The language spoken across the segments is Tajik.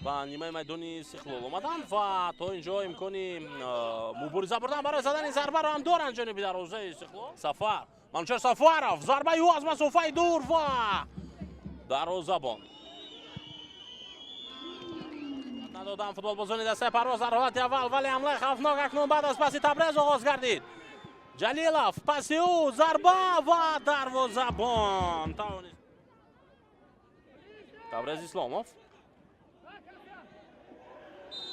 Ба нимаи майдони Истиқлол омаданд ва то ин ҷо имкони мубориза бурдан барои задани зарбаро ҳам доранд ҷониби дарвозаи Истиқлол. Сафар, Манучер Сафаров, зарбаи ӯ аз масофаи дур ва дарвозабон надодам. Футболбозони дастаи Парвоз дар ҳолати аввал, вале ҳамлаи хавфнок акнун баъд аз паси Табрез оғоз гардид. Ҷалилов, паси ӯ, зарба ва дарвозабон тавонист. Табрез Исломов,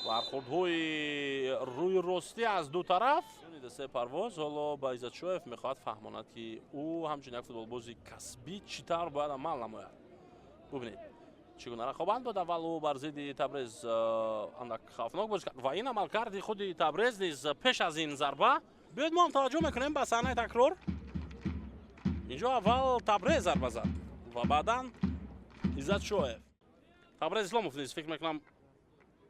бархурдҳои рӯи ростӣ аз ду тараф. Дастаи Парвоз ҳоло ба Иззатшоев мехоҳад фаҳмонад, ки ӯ ҳамчун як футболбози касбӣ чӣ тавр бояд амал намояд. Бубинед, чӣ гуна рақобат буд. Аввал ӯ бар зидди Табрез андак хавфнок бозӣ кард ва ин амалкарди худи Табрез низ пеш аз ин зарба. Биёед, мо ҳам таваҷҷӯҳ мекунем ба саҳнаи такрор. Инҷо аввал Табрез зарба зад ва баъдан Иззатшоев. Табрез Исломов низ, фикр мекунам,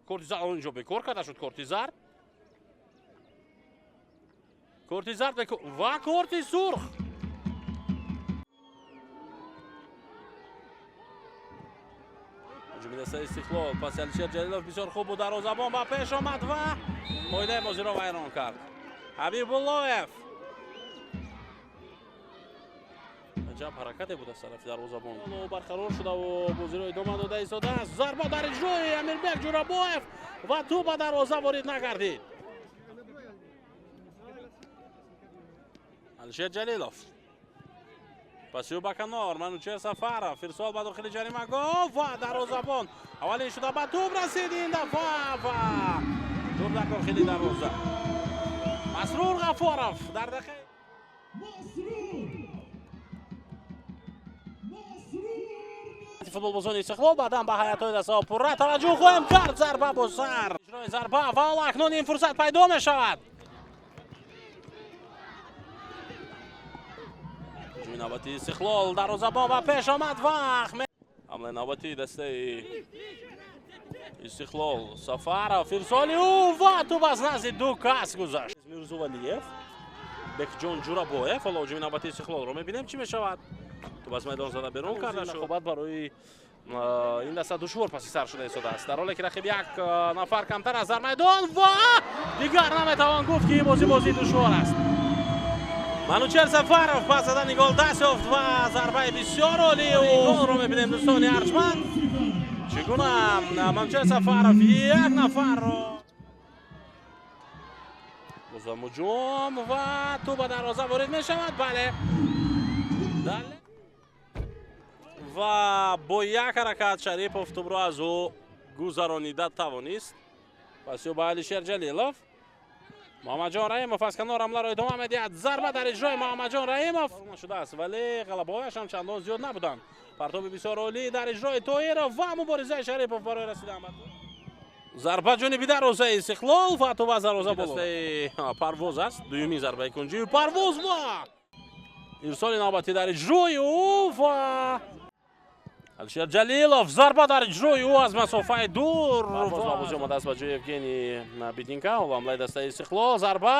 корти зард инҷо бекор карда шуд. Корти зард, корти зард ва корти сурх. Ҳуҷуми дастаи Истиқлол, паси Алишер Ҷалилов бисёр хуб буд, дарвозабон ба пеш омад ва қоидаи бозиро вайрон кард. Ҳабибуллоев, аҷаб ҳаракате буд аз тарафи дарвозабон. Барқарор шудаву бозиро идома дода истодааст. Зарба дар иҷрои Амирбек Ҷурабоев ва тӯб ба дарвоза ворид нагардид. Алишер Ҷалилов, паси ӯ ба канор, Манучер Сафаров, ирсол ба дохили ҷаримагоҳ ва дарвозабон аввалин шуда ба тӯб расид ин дафъа ва тӯб дар дохили дарвоза. Масрур Ғафоров дар дақиқаи футболбозони Истиқлол. Баъдан ба ҳайатҳои дастаҳо пурра таваҷҷӯҳ хоҳем кард. Зарба бо сар, иҷрои зарба ва ҳоло акнун ин фурсат пайдо мешавад. Ҳуҷуми навбатии Истиқлол, дарвозабон ба пеш омад ва ҳамлаи навбатии дастаи Истиқлол. Сафаров, ирсоли ӯ ва тӯб аз назди ду кас гузашт. Мирзовалиев, Бекҷон Ҷурабоев. Ҳоло ҳуҷуми навбатии Истиқлолро мебинем, чӣ мешавад. Тӯб аз майдон зада берун карда шуд. Рақобат барои ин даста душвор паси сар шуда истодааст, дар ҳоле ки рақиб як нафар камтар аст дар майдон ва дигар наметавон гуфт, ки ин бозӣ бозии душвор аст. Манучер Сафаров ба задани гол даст ёфт ва зарбаи бисёр олии голро мебинем, дӯстони арҷманд. Чӣ гуна Манучер Сафаров як нафарро бозам ҳуҷум ва тӯб ба дарвоза ворид мешавад. Бале, ва бо як ҳаракат Шарипов тӯбро аз ӯ гузаронида тавонист. Паси ӯ ба Алишер Ҷалилов. Муҳаммадҷон Раҳимов аз канор ҳамларо идома медиҳад. Зарба дар иҷрои Муҳаммадҷон Раҳимов шудааст, вале ғалабаҳояш ҳам чандон зиёд набуданд. Партоби бисёр олӣ дар иҷрои Тоҳиров ва муборизаи Шарипов барои расидан ба зарба ҷониби дарвозаи Истиқлол ва тӯб аз дарвоза боло. Дастаи Парвоз аст. Дуюмин зарбаи кунҷии Парвоз ва ирсоли навбатӣ дар иҷрои ӯ ва Алишер Ҷалилов, зарба дар иҷрои ӯ аз масофаи дур. Парвоз ба бозӣ омадааст ба ҷои Евгений Бединка. Ҳоло ҳамлаи дастаи Истиқлол, зарба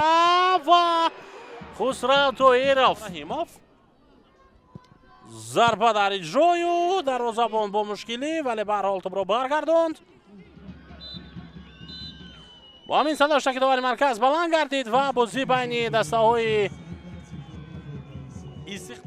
ва Хусрав Тоҳиров. Раҳимов, зарба дар иҷрои ӯ, дарвозабон бо мушкилӣ, вале ба ҳар ҳол тӯбро баргардонд. Бо ҳамин садо шаки довари марказ баланд гардид ва бозӣ байни дастаҳои Истиқ